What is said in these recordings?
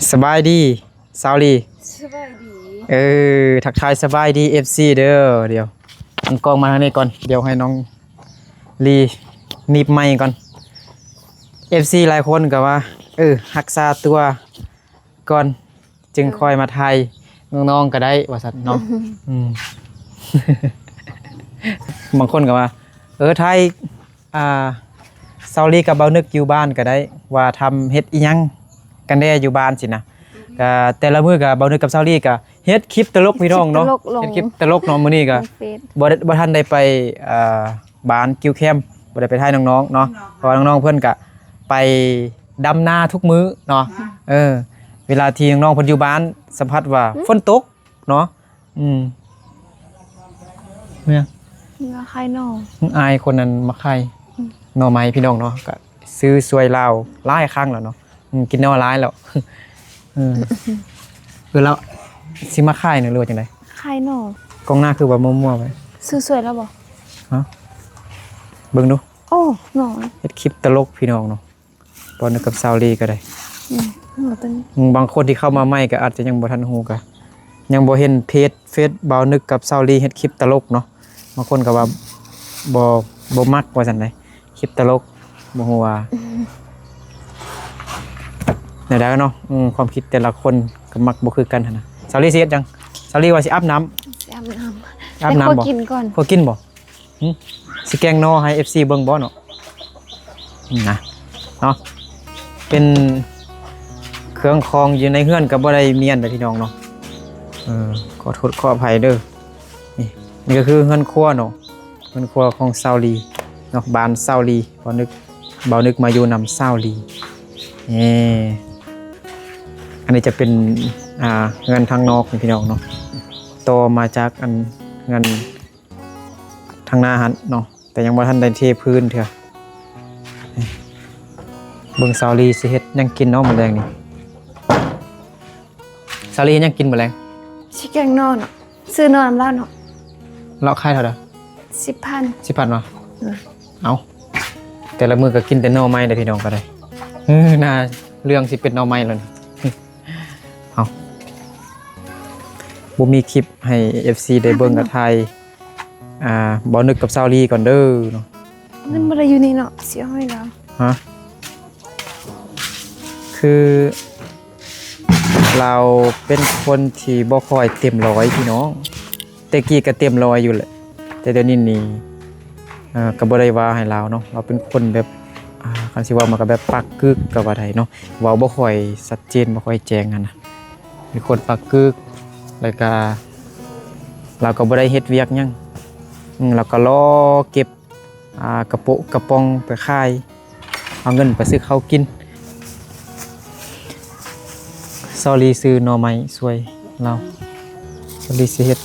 ສະບາຍດີສາວລີ. ສະບາຍດີ. ເອີ ທັກທາຍສະບາຍດີເອັຟຊີເດີ. ດຽວ ອັນກ້ອງມາທາງນີ້ກ່ອນ ດຽວໃຫ້ນ້ອງລີໜີບໄມກ່ອນ. ເອັຟຊີຫຼາຍຄົນກໍວ່າ ເອີ ຮັກສາຕົວກ່ອນ ຈຶ່ງຄ່ອຍມາຖ່າຍນ້ອງໆກໍໄດ້ວ່າຊັ້ນເນາະ. ອືມ ບາງຄົນກໍວ່າ ເອີ ຖ່າຍ ອ່າ ສາວລີກັບບ່າວນຶກຢູ່ບ້ານກໍໄດ້ ວ່າທຳເຮັດອີ່ຫຍັງກັນແດ່ຢູ່ບ້ານຊີ້ນະ. ກະແຕ່ລະມື້ກະບ່າວນຶກກັບສາວລີກະເຮັດຄລິບຕະຫຼົກພີ່ນ້ອງເນາະ ເຮັດຄລິບຕະຫຼົກເນາະ. ມື້ນີ້ກະບໍ່ໄດ້ ບໍ່ທັນໄດ້ໄປ ອ່າ ບ້ານກິວແຄມ ບໍ່ໄດ້ໄປຖ່າຍນ້ອງໆເນາະ ເພາະວ່ານ້ອງໆເພິ່ນກະໄປດຳນາທຸກມື້ເນາະ. ເອີ ເວລາທີ່ນ້ອງໆເພິ່ນຢູ່ບ້ານ ສຳພັດວ່າຝົນຕົກເນາະ. ອືມ ເມື່ອ ເມື່ອຂາຍໜໍ່ ອາຍຄົນນັ້ນມາຂາຍ ອືມ ໜໍ່ໄມ້ພີ່ນ້ອງເນາະ. ກະຊື້ຊ່ວຍລາວຫຼາຍຄັ້ງແລ້ວເນາະ. ອືມ ກິນໜໍ່ຫຼາຍແລ້ວ. ເອີ ເອີ ລາວຊິມາຂາຍນີ້ ຫຼືວ່າຈັ່ງໃດ? ຂາຍໜໍ່. ກ້ອງໜ້າຄືວ່າມົວໆໄວ້ ຊື້ຊ່ວຍລາວບໍ່? ຮະ ເບິ່ງດູ. ໂອ້ ໜໍ່ ເຮັດຄລິບຕະຫຼົກພີ່ນ້ອງເນາະ. ບ່າວນຶກກັບສາວລີກໍໄດ້ ອືມ ບາງຄົນທີ່ເຂົ້າມາໃໝ່ກໍອາດຈະຍັງບໍ່ທັນຮູ້ ກໍຍັງບໍ່ເຫັນເພຈເຟສບ່າວນຶກກັບສາວລີເຮັດຄລິບຕະຫຼົກເນາະ. ບາງຄົນກໍວ່າບໍ່ ບໍ່ມັກວ່າຊັ້ນໃດ ຄລິບຕະຫຼົກ. ບໍ່ຮູ້ວ່າ ອືມ ແນວໃດເນາະ. ອືມ ຄວາມຄິດແຕ່ລະຄົນກໍມັກບໍ່ຄືກັນຫັ້ນນະ. ສາວລີຊິເຮັດຫຍັງ? ສາວລີວ່າຊິອາບນ້ຳ ຊິອາບນ້ຳ ອາບນ້ຳບໍ່? ກິນກ່ອນ ຂໍກິນບໍ່? ຫຶ ຊິແກງໜໍ່ໃຫ້ເອັຟຊີເບິ່ງບໍ່ເນາະ. ນະ ເນາະ ເປັນເຄື່ອງຂອງຢູ່ໃນເຮືອນກໍບໍ່ໄດ້ມ້ຽນເດີພີ່ນ້ອງເນາະ. ເອີ ຂໍໂທດຂໍອະໄພເດີ. ນີ້ ນີ້ກໍຄືເຮືອນຄົວເນາະ ເຮືອນຄົວຂອງສາວລີເນາະ ບ້ານສາວລີ. ບ່າວນຶກ ບ່າວນຶກມາຢູ່ນຳສາວລີ. ເອີ ອັນນີ້ຈະເປັນ ອ່າ ເຮືອນທາງນອກນີ້ພີ່ນ້ອງເນາະ ຕໍ່ມາຈາກອັນເຮືອນ ທາງໜ້າຫັ້ນເນາະ ແຕ່ຍັງບໍ່ທັນໄດ້ເທພື້ນເທື່ອ. ເບິ່ງສາວລີຊິເຮັດຫຍັງກິນເນາະມື້ແລງນີ້. ສາວລີເຮັດຫຍັງກິນມື້ແລງ? ຊິແກງໜໍ່ເນາະ ຊື້ໜໍ່ນຳລາວເນາະ. ລາວຂາຍເທົ່າໃດ? ສິບພັນ. ສິບພັນຫວາ? ເອີ ເອົ້າ ແຕ່ລະມື້ກໍກິນແຕ່ໜໍ່ໄມ້ເດ້ພີ່ນ້ອງກໍໄດ້. ເອີ ໜ້າເລື່ອງຊິເປັນໜໍ່ໄມ້ແລ້ວນີ້. ເອົ້າ ບໍ່ມີຄລິບໃຫ້ເອັຟຊີໄດ້ເບິ່ງ ກໍຖ່າຍ ອ່າ ບ່າວນຶກກັບສາວລີກ່ອນເດີເນາະ. ມັນບໍ່ໄດ້ຢູ່ນີ້ເນາະ ຊິເອົາໃຫ້ລາວ. ຮະ ຄືລາວເປັນຄົນທີ່ບໍ່ຄ່ອຍເຕັມຮ້ອຍພີ່ນ້ອງ ແຕ່ກີ້ກໍເຕັມຮ້ອຍຢູ່ແຫຼະ ແຕ່ດຽວນີ້ນີ້ ເອີ ກໍບໍ່ໄດ້ວ່າໃຫ້ລາວເນາະ. ລາວເປັນຄົນແບບ ອ່າ ຄັນຊິເວົ້າມາກໍແບບປາກກຶກກໍວ່າໄດ້ເນາະ ເວົ້າບໍ່ຄ່ອຍຊັດເຈນ ບໍ່ຄ່ອຍແຈ້ງຫັ້ນນະ. ເປັນຄົນປາກກຶກ ແລ້ວກະລາວກໍບໍ່ໄດ້ເຮັດວຽກຫຍັງ ອືມ ລາວກໍລໍເກັບ ອ່າ ກະໂປະກະປ໋ອງໄປຂາຍ ເອົາເງິນໄປຊື້ເຂົ້າກິນ. ສາວລີຊື້ໜໍ່ໄມ້ຊ່ວຍລາວ ສາວລີຊິເຮັດ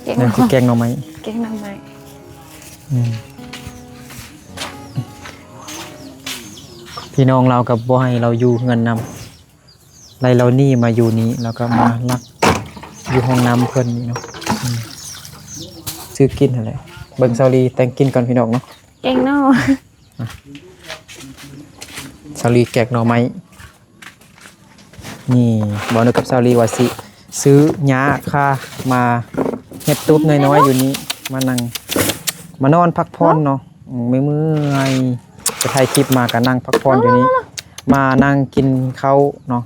ແກງ ແມ່ນຊິແກງໜໍ່ໄມ້ ແກງໜໍ່ໄມ້. ອືມ ພີ່ນ້ອງລາວກໍບໍ່ໃຫ້ລາວຢູ່ເຮືອນນຳ ໄລ່ລາວໜີມາຢູ່ນີ້ ແລ້ວກໍມາລັກຢູ່ຫ້ອງນ້ຳເພິ່ນນີ້ເນາະ. ອືມ ຊື້ກິນຫັ້ນແຫຼະ. ເບິ່ງສາວລີແຕ່ງກິນກ່ອນພີ່ນ້ອງເນາະ. ແກງໜໍ່ ສາວລີແກງໜໍ່ໄມ້. ນີ້ ບ່າວນຶກກັບສາວລີວ່າຊິຊື້ຫຍ້າຄາມາເຮັດຕູບນ້ອຍໆຢູ່ນີ້ ມານັ່ງ ມານອນພັກຜ່ອນເນາະ. ອືມ ເມື່ອຍໆ ໄປຖ່າຍຄລິບມາກໍນັ່ງພັກຜ່ອນຢູ່ນີ້ ມານັ່ງກິນເຂົ້າເນາະ.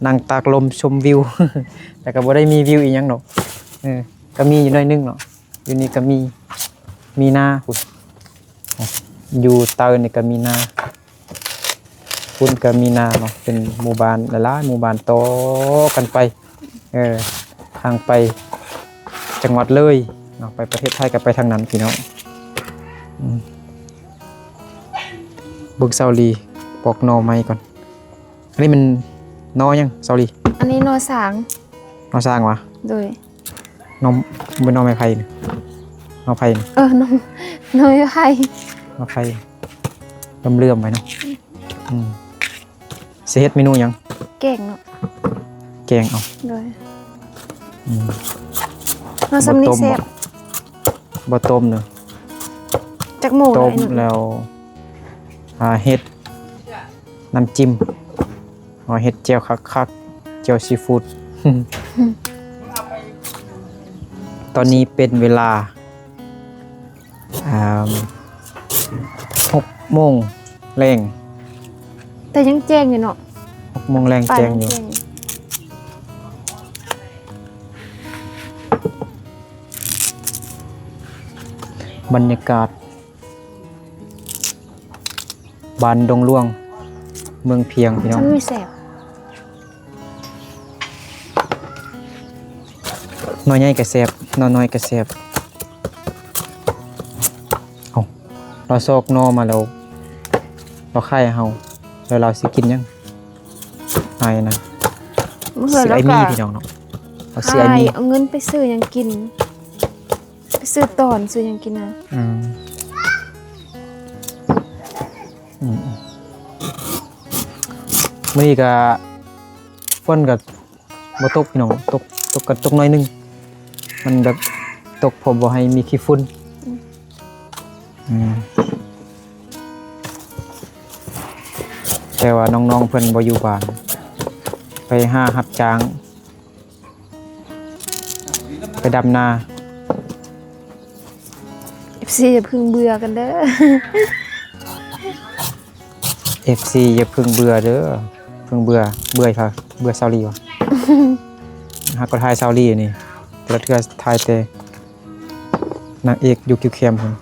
ນັ່ງຕາກລົມຊົມວິວ ແຕ່ກໍບໍ່ໄດ້ມີວິວອີ່ຫຍັງດອກ. ເອີ ກໍມີຢູ່ໜ້ອຍໜຶ່ງເນາະ ຢູ່ນີ້ກໍມີ ມີນາພຸ້ນ ຢູ່ເຕີນີ້ກໍມີນາ ພຸ້ນກໍມີນາເນາະ. ເປັນໝູ່ບ້ານຫຼາຍໆ ໝູ່ບ້ານຕໍ່ກັນໄປ ເອີ ທາງໄປຈັງຫວັດເລີຍເນາະ ໄປປະເທດໄທກໍໄປທາງນັ້ນພີ່ນ້ອງ. ອືມ ເບິ່ງສາວລີປອກໜໍ່ໄມ້ກ່ອນ. ອັນນີ້ແມ່ນໜໍ່ຫຍັງສາວລີ? ອັນນີ້ໜໍ່ສາງ. ໜໍ່ສາງຫວາ? ໂດຍ. ໜໍ່ ເປັນໜໍ່ໄມ້ໄຜ່ນີ້ ໜໍ່ໄຜ່ນີ້. ເອີ ໜໍ່ ໜໍ່ໄມ້ໄຜ່ ໜໍ່ໄຜ່ເຫຼື້ອມໆໄວ້ເນາະ. ອືມ ຊິເຮັດເມນູຫຍັງ? ແກງເນາະ ແກງເອົາ. ໂດຍ. ອືມ ເອົາສ່ຳນີ້ແຊບ. ບໍ່ຕົ້ມເນາະ ຈັກໝູ່ ຕົ້ມແລ້ວ ອ່າ ເຮັດນ້ຳຈິ້ມ ເອົາເຮັດແຈ່ວຄັກ ຽວຊີຟູດ. ຕອນນີ້ເປັນເວລາ ອ່າ ຫົກໂມງແລງ ແຕ່ຍັງແຈ້ງຢູ່ເນາະ ຫົກໂມງແລງ ຟ້າແຈ້ງຢູ່ ຍັງແຈ້ງຢູ່. ບັນຍາກາດ ບ້ານດົງຫຼວງ ເມືອງພຽງ ພີ່ນ້ອງ. ມັນມີແຊບ ໜໍ່ໃຫຍ່ກໍແຊບ ໜໍ່ນ້ອຍກໍແຊບ. ເອົ້າ ລາວຊອກໜໍ່ມາແລ້ວ ລາວຂາຍໃຫ້ເຮົາ ແລ້ວລາວຊິກິນຫຍັງ? ອ້າຍນະ ເມື່ອ ຊື້ອ້າຍໝີ່ ແລ້ວກໍ ພີ່ນ້ອງເນາະ ເອົາຊື້ອ້າຍໝີ່ ເອົາເງິນໄປຊື້ຫຍັງກິນ ໄປຊື້ຕອນ ຊື້ຫຍັງກິນນະ. ອືມ ອືມ ມື້ນີ້ກະຝົນກະບໍ່ຕົກ ພີ່ນ້ອງ ຕົກ ຕົກກະຕົກໜ້ອຍໜຶ່ງ ມັນແບບຕົກພໍບໍ່ໃຫ້ມີຂີ້ຝຸ່ນ. ອືມ ອືມ ແຕ່ວ່ານ້ອງໆເພິ່ນບໍ່ຢູ່ບ້ານ ໄປຫາຮັບຈ້າງ ໄປດຳນາ. ເອັຟຊີ ຢ່າເພິ່ງເບື່ອກັນເດີ ເອັຟຊີ ຢ່າເພິ່ງເບື່ອເດີ ເພິ່ງເບື່ອ ເບື່ອໃຜ? ເບື່ອຊາວລີຫວາ? ຫາກໍຖ່າຍຊາວລີນີ້ ແຕ່ລະເທື່ອຖ່າຍແຕ່ ນາງເອກຢູ່ຄິວແຄມພຸ້ນ.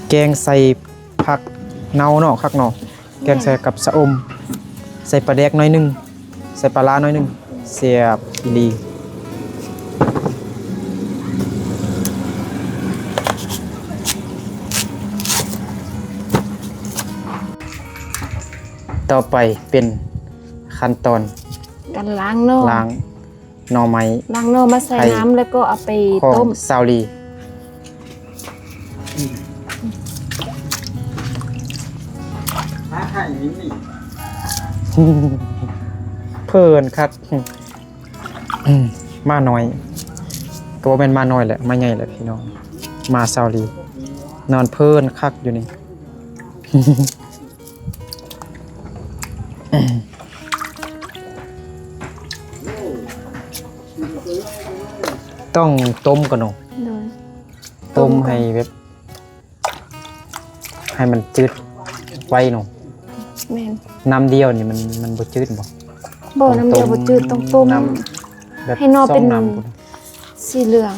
ແກງໃສ່ຜັກເນົ່າເນາະ ຄັກເນາະ ແກງໃສ່ ແມ່ນ ກັບຊະອົມ ໃສ່ປາແດກໜ້ອຍໜຶ່ງ ໃສ່ປາຫຼ້າໜ້ອຍໜຶ່ງ ແຊບອີ່ຫຼີ. ຕໍ່ໄປເປັນຂັ້ນຕອນ ການລ້າງໜໍ່ ລ້າງໜໍ່ໄມ້ ລ້າງໜໍ່ມາໃສ່ ໃສ່ ນ້ຳ ແລ້ວກໍເອົາໄປຕົ້ມ. ສາວລີ ເພີ້ນຄັກ ໝານ້ອຍ ກໍບໍ່ແມ່ນໝານ້ອຍແຫຼະ ໝາໃຫຍ່ແຫຼະພີ່ນ້ອງ ໝາສາວລີ ນອນເພີ້ນຄັກຢູ່ນີ້. ຕ້ອງຕົ້ມກ່ອນເນາະ ໂດຍ ຕົ້ມໃຫ້ແບບ ໃຫ້ມັນຈືດໄວເນາະ. ແມ່ນ ນ້ຳດຽວນີ້ມັນ ມັນບໍ່ຈືດບໍ່? ບໍ່ ນ້ຳດຽວບໍ່ຈືດ ຕ້ອງຕົ້ມ ນ້ຳແບບ ໃຫ້ໜໍ່ເປັນ ສອງນ້ຳ ສີເຫຼືອງ.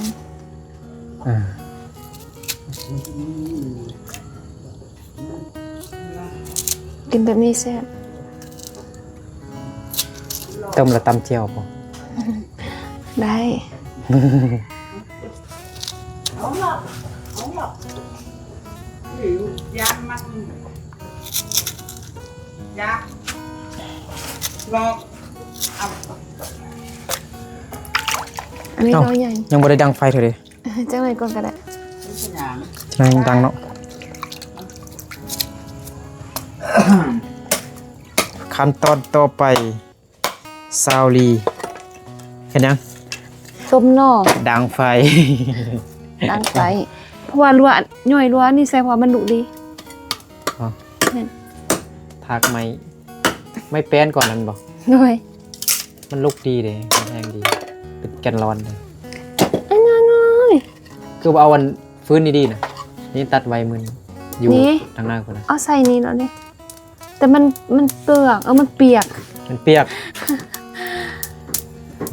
ອ່າ ກິນແບບນີ້ແຊບ. ຕົ້ມແລ້ວຕຳແຈ່ວບໍ່? ໄດ້. ອັນນີ້ ເອົ້າ ໜໍ່ໃຫຍ່ ຍັງບໍ່ໄດ້ດັງໄຟເທື່ອເດ. ຈັ່ງໃດກ່ອນກໍໄດ້ ຈັ່ງໃດຍັງດັງເນາະ. ຂັ້ນຕອນຕໍ່ໄປ ສາວລີ ເຮັດຫຍັງ? ຕົ້ມໜໍ່ ດັງໄຟ ດັງໄຟ ເພາະວ່າລົວະ ຍ້ອຍລົວະນີ້ໃສ່ ເພາະວ່າມັນລຸດີ. ອໍ ແມ່ນ ຖາກໄມ້ ໄມ້ແປ້ນກ່ອນນັ້ນບໍ່? ໂດຍ ມັນລຸກດີເດ້ ມັນແຮງດີ ເປັນແກ່ນລອນເດ້. ອັນນ້ອຍໆ ຄືວ່າເອົາອັນຟືນດີໆນະ ນີ້ຕັດໄວ້ມື້ນີ້ ຢູ່ ນີ້ ທາງໜ້າພຸ້ນນະ ເອົາໃສ່ນີ້ເນາະນີ້ ແຕ່ມັນ ມັນເປືອກ ເອີ ມັນປຽກ ມັນປຽກ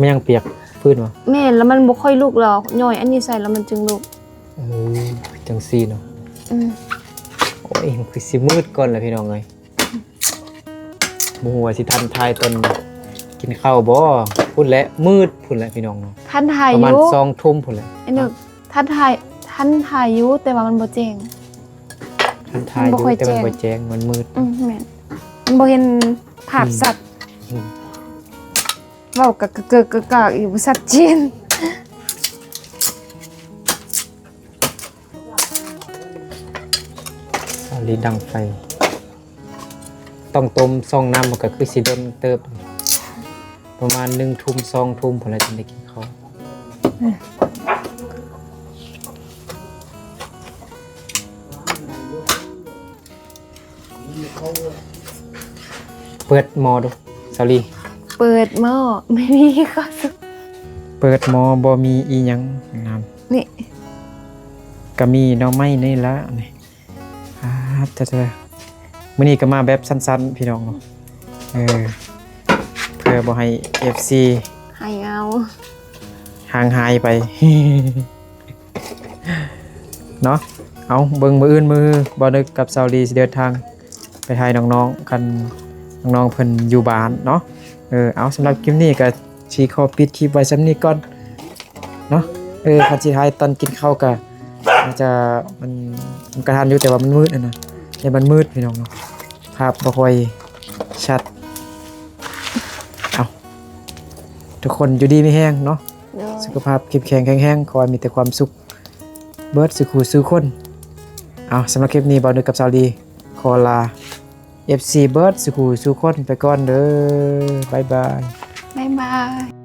ມັນຍັງປຽກ ຟືນບໍ່? ແມ່ນ ແລ້ວມັນບໍ່ຄ່ອຍລຸກ ແລ້ວຍ້ອຍອັນນີ້ໃສ່ ແລ້ວມັນຈຶ່ງລຸກ. ເອີ ຈັ່ງຊີ້ເນາະ. ອືມ ໂອ້ຍ ຄືຊິມືດກ່ອນລະພີ່ນ້ອງເອີຍ. ບໍ່ຮູ້ວ່າຊິທັນຖ່າຍຕອນກິນເຂົ້າບໍ່? ພຸ້ນແຫຼະ ມືດພຸ້ນແຫຼະພີ່ນ້ອງເນາະ. ທັນຖ່າຍຢູ່ ປະມານສອງທຸ່ມພຸ້ນແຫຼະ. ໄອ້ໜຶ່ງ ທັນຖ່າຍ ທັນຖ່າຍຢູ່ ແຕ່ວ່າມັນບໍ່ແຈ້ງ. ທັນຖ່າຍຢູ່ ແຕ່ມັນບໍ່ແຈ້ງ ມັນມືດ. ອືມ ແມ່ນ ມັນບໍ່ເຫັນພາບ ອືມ ຊັດ. ອືມ ເວົ້າກະເກີກໆ ຢູ່ ບໍ່ຊັດເຈນ. ສາວລີ ດັງໄຟ ຕ້ອງຕົ້ມສອງນ້ຳ ມັນກໍຄືຊິດົນເຕີບ ປະມານໜຶ່ງທຸ່ມ ສອງທຸ່ມພຸ້ນແຫຼະ ຈຶ່ງໄດ້ກິນເຂົ້າ. ອືມ ອືມ. ເປີດໝໍ້ດູ ສາວລີ. ເປີດໝໍ້ ໄມ່ມີເຂົ້າສຸກ. ເປີດໝໍ້ບໍ່ມີອີ່ຫຍັງນຳ. ນີ້ ກະມີໜໍ່ໄມ້ນີ້ລະນີ້. ອາ ເທີ ມື້ນີ້ກະມາແບບສັ້ນໆ ພີ່ນ້ອງເນາະ. ເອີ ເພື່ອບໍ່ໃຫ້ເອັຟຊີ ຫາຍເຫງົາ ຫ່າງຫາຍໄປ. ເນາະ ເອົາ ເບິ່ງມື້ອື່ນ ມື້ບ່າວນຶກກັບສາວລີຊິເດີນທາງໄປຖ່າຍນ້ອງໆ ຄັນນ້ອງໆ ເພິ່ນຢູ່ບ້ານເນາະ. ເອີ ເອົາ ສຳລັບຄລິບນີ້ກະຊິຂໍປິດຄລິບໄວ້ສ່ຳນີ້ກ່ອນເນາະ. ເອີ ຄັນຊິຖ່າຍຕອນກິນເຂົ້າກະອາດຈະ ມັນ ມັນກະທັນຢູ່ ແຕ່ວ່າມັນມືດຫັ້ນນະ ແຕ່ມັນມືດ ພີ່ນ້ອງເນາະ ພາບບໍ່ຄ່ອຍຊັດ. ເອົາ ທຸກຄົນຢູ່ດີມີແຮງເນາະ ໂດຍ ສຸຂະພາບເຂັ້ມແຂງແຂງແຮງ ຂໍໃຫ້ມີແຕ່ຄວາມສຸກ ເບິດສູ່ຄູ່ສູ່ຄົນ. ເອົາ ສຳລັບຄລິບນີ້ ບ່າວນຶກກັບສາວລີ ຂໍລາເອັຟຊີ ເບິດສູ່ຄູ່ສູ່ຄົນໄປກ່ອນເດີ. ບາຍບາຍ ບາຍບາຍ.